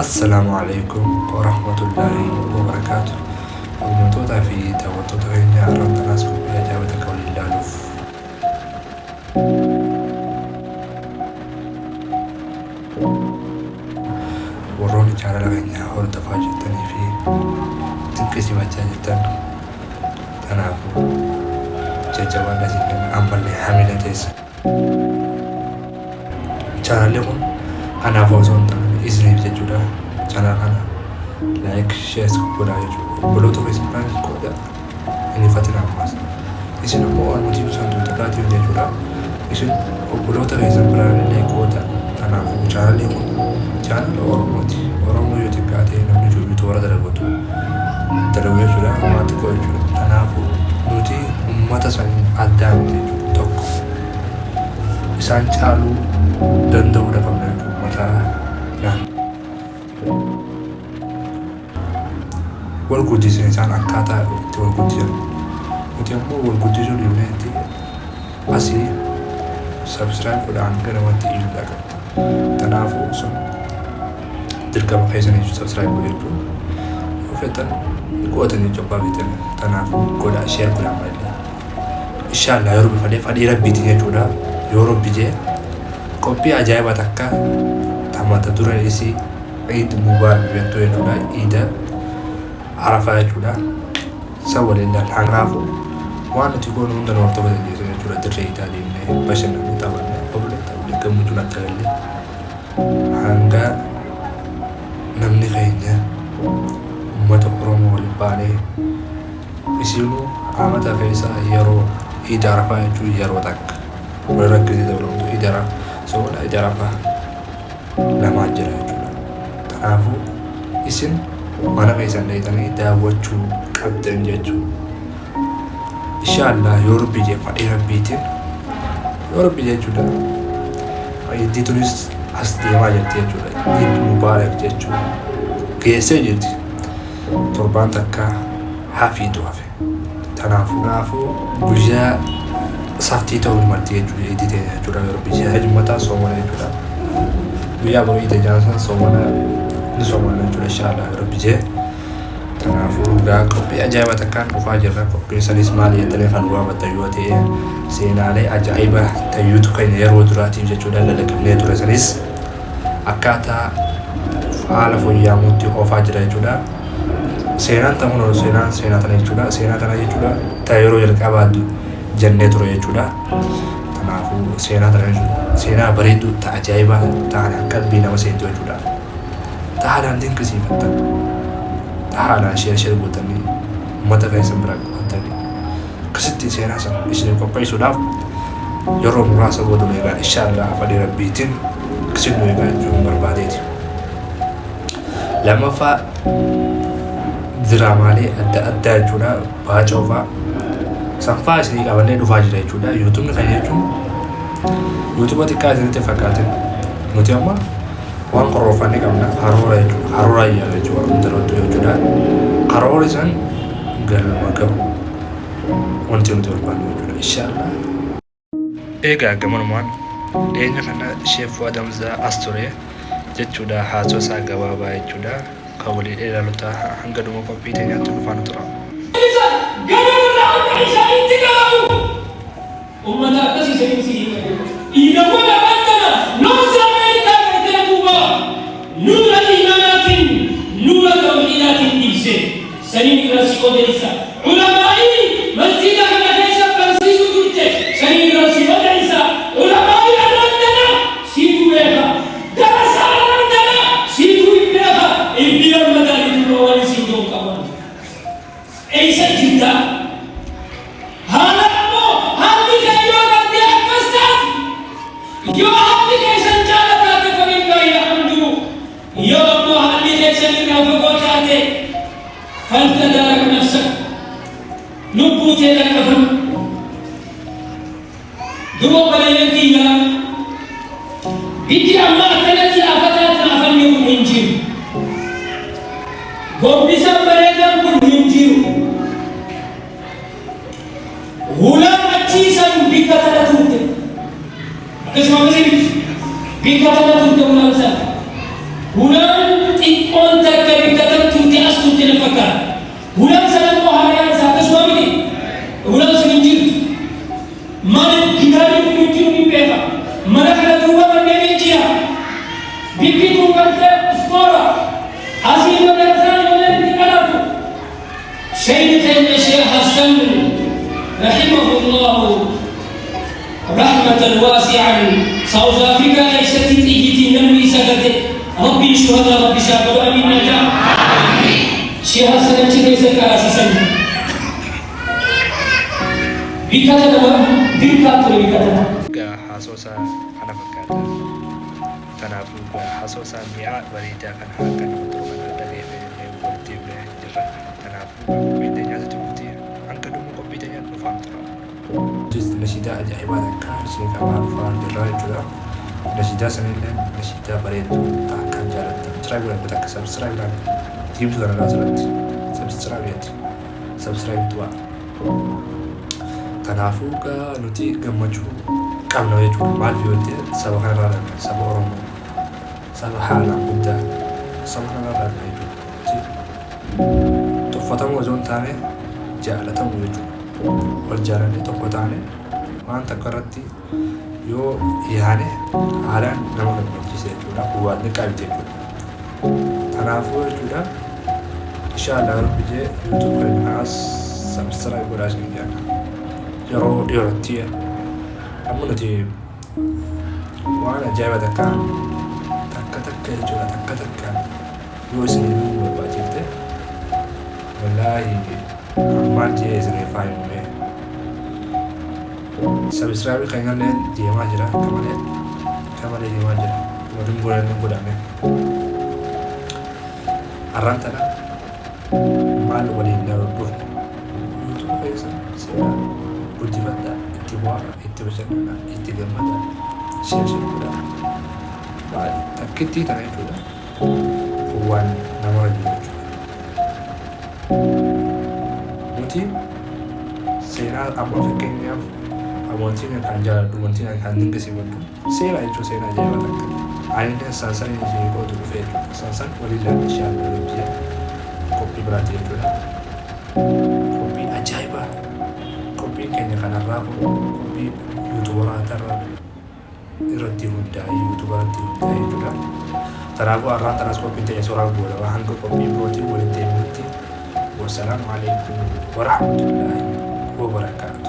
Assalaamu Aleeykum Warahmatullaahi Wabarakaatu Kabajamtootaa fi daawwattoota keenya har'aan tanaas qophii ajaa'iba takka waliin ilaaluuf warroonni chaanala keenya hordofaa jirtanii fi dinqisiifachaa jirtan kanaafuu jajjabaadha isin jenna ammallee hamilee teessa. Chaanalli kun anaaf osoo hin taane isiniif jechuudha. Chaanala kana like share godhaa jechuudha. Obboloota keessan biraanis qooda hin ifatina ammas. Isin ammoo waan nuti ibsan tuuxirraatiin jechuudha. Isin obboloota keessan biraan illee qooda. Kanaafuu chaanalli kun chaanala Oromooti. Oromoo yoo xiqqaate namni yuutuubara dalagatu dalagu jechuudha. Waan xiqqoo jechuudha. Kanaafuu nuti uummata saniin addaa miti jechuudha. Tokko isaan caaluu danda'uudha qabna jechuudha. Uummata naannoo. Wal guddisan isaan akkaataa itti wal guddisan. Nuti ammoo wal guddisuu dhiifneetti asii subscribe godhaan gara wanti iyyuu qabda. Kanaafuu sun dirqama keessanii subscribe godhu jechuudha. Yoo feetan gootan jechuudha abbaa feetan. Kanaafuu godhaa share godhaa malee. Inshaallah yoo rabbi fedhe fedhii rabbiiti jechuudha. Yoo rabbi jee qophii ajaa'ibaa takka ta mata dureen isii Eid Mubarak jettu jechuudha. Iida Arafaa jechuudha. San waliin ilaalla. Kanaafuu waan nuti goonu hunda nu hordofuu dandeessu jechuudha. Dirree iidaa deemnee bashannanne taphanne obbolee taphanne gammachuun adda galle hanga namni keenya uummata Oromoo waliin baanee isiinuu amata keessa yeroo Iid Arafaa jechuun yeroo takka walirra gisee dabalamtu Iid Arafaa soona Iid Arafaa lamaa jira jechuudha. Kanaafuu isin mana keessan dheeytanii daawwachuu qabdan jechuudha. Inshaallah yoo rabbi jee fadhii rabbiitiin yoo rabbi jee jechuudha. Iddii tunis as deemaa jirti jechuudha. Iid mubaarak jechuudha. Geessee jirti. Torbaan takka hafiitu hafe. Tanaafuu kanaafuu guyyaa saftii ta'uu malti jechuudha iidii ta'e jechuudha yeroo biyya jummataa soomana jechuudha. Guyyaa boruu iidee jaansan soomana ni soomana jechuudha inshaallah yeroo biyya. Kanaafuu gaa qophii ajaa'iba takkaan dhufaa jirra. Qophiin sanis maal jettanii kan gaafattan yoo ta'e seenaalee ajaa'iba tayyuutu keenya yeroo duraatiif jechuudha lalaqifnee ture sanis akkaataa haala fooyya'amuutti oofaa jira jechuudha. Seenaan tan kun seenaan seenaa tana jechuudha. Seenaa tana jechuudha ta yeroo jalqabaa jennee ture jechuudha. Kanaafuu seenaa tana jechuudha. Seenaa bareedduu ta ajaa'ibaa ta'an qalbii nama seentu jechuudha. Ta haalaan dinqisiifattan. Ta haalaan share share gootanii uummata keessan bira qabatanii akkasitti seenaa sana isin qopheessuudhaaf yeroo muraasa booda nu eegaa inshaallah fedhii rabbiitiin akkasitti nu eegaa jechuun barbaadeeti. Lammaffaa diraamaalee adda addaa jechuudha baacoo fa'aa sanfaa isinii qabannee dhufaa jira jechuudha. Yuutuubni kana jechuun yuutuuba xiqqaa isinitti fakkaatin nuti amma waan karoorfannee qabna karoora jechuudha. Karoora ayyaana jechuudha hunda irrattuu jechuudha. Karoorri san galma gahu wanti nuti barbaannu jechuudha. Inshaallah. Eegaa gamanumaan dhiyeenya kana Sheek Fu'aad Hamzaa as ture jechuudha haasoo isaa gabaabaa jechuudha kan waliin ilaalu ta'a hanga dhuma qophii teenyaatti nu faana tura. Isa ganama irraa hanga ishaa'iitti qabamu ummata akkasii saniin si hima jechuudha. Dhiirawwan afaan tana North America gartee duuba nuura iimaanaatiin nuura tawhiidaatiin ibse. Saniin irraa si odeessa. Ulamaa'ii masjiida kana keessa barsiisuu turte saniin irraa si odeessa. Ulamaa'ii arraan tana siitu beeka. Darasaa arraan tana siitu if beeka. If bira madaali duuba waan isiin ta'u qaban. Eeysa jirta? Haala ammoo haalli kee yoo gartee akkas taate yoo haalli kee san caala taate falillaahi alhamdu. Yoo ammoo haalli keessan irraa fagoo taate, faltadaarak nafsak, lubbuu tee dhaqqabadhu. Duba obboleeyyan kiyya, biyyi amma akkanatti afataan afanni kun hin jiru. Gombisaan bareedaan kun hin jiru. Hulaan achii san bikka tana turte. Akkasuma akkasii miti. Bikka tana turte hulaan san. Hulaan xiqqoo. Bikki tun gartee istoora. Asii madarasaan ijoolleen itti qaratu. Sheeyni keenya Sheekh Hassan rahimahullahu rahmatan waasi'an South Africa keessatti xiyyitiin namni isa gate. Rabbiin shuhadaa Rabbi isaa godhu, amiin naa ja'a. Sheekh Hassan achi keessa qaraasisan. Bika tana dirqaa ture bika tana. Egaa haasoo isaa kana fakkaata. Kanaafuu egaa haasoo isaa mi'aa bareedaa kana akka nama tolu kana dhageeffannee walitti deebinee jirra. Kanaafuu egaa qophiin teenyaas itti fufti. Hanga dhuma qophii teenyaa nu faana tura. Nashiidaa ajaa'ibaa takka ishee qabaa dhufaa jirra jechuudha. Nashiidaa sanillee nashiidaa bareedduu akkaan jaallattan. Subscribe godhan takka, subscribe godhan, diimtuu kana asirratti subscribe jetti. Subscribe tu'a. Kanaafuu egaa nuti gammachuu qabna jechuudha. Maaliif yoo ta'e, saba kanarraa dhalne, saba Oromoo, saba haalaan guddaa, saba kanarraa dhalne jechuudha. Tuffatamuu osoo hin taane jaalatamuu jechuudha. Wal jaalannee tokko taane waan takka irratti yoo yaane haalaan nama gammachiisa jechuudha. Kun waan xiqqaa miti jechuudha. Kanaafuu jechuudha, inshallah Rabbi jee YouTube keenya kanaas subscribe godhaa isin jenna. Yeroo dhiyootti amma nuti waan ajaa'iba takkaan takka takka jechuudha, takka takkaan yoo isin himuu barbaachifte, wallaahi maal jee isin faayimee. Subscribe keenyallee deemaa jira, akka malee akka malee deemaa jira. Waliin godhanii godhame. Har'aan tana maal waliin dhufne? YouTube keessa seenaa guddifadhaa, itti bu'aa, itti bashannanaa, itti gammadaa, share share godhaa. Maal takkittii tana jechuudha. Kun waan namarra jiru jechuudha. Nuti seenaa amma fakkeenyaaf amantiin kan jaaladhu, amantiin kan dinqisiifadhu seenaa jechuun seenaa ajaa'ibaa takka. Ani saansan ishee qoodu dhufe jechuudha. Saansan waliin ilaalle inshallah Rabbi qophii biraatti jechuudha. Qophii ajaa'ibaa. Qophiin keenya kanarraa kun qophii yuutubaraa irratti hundaa'ee, yuutubaratti hundaa'ee jechuudha. Kanaafuu har'aan tanas qophiin ta'e suuraa goolabaa. Hanga qophii birootiin walitti deebinutti, wassalaamu alaikum warahmatullaahi wabarakaatu.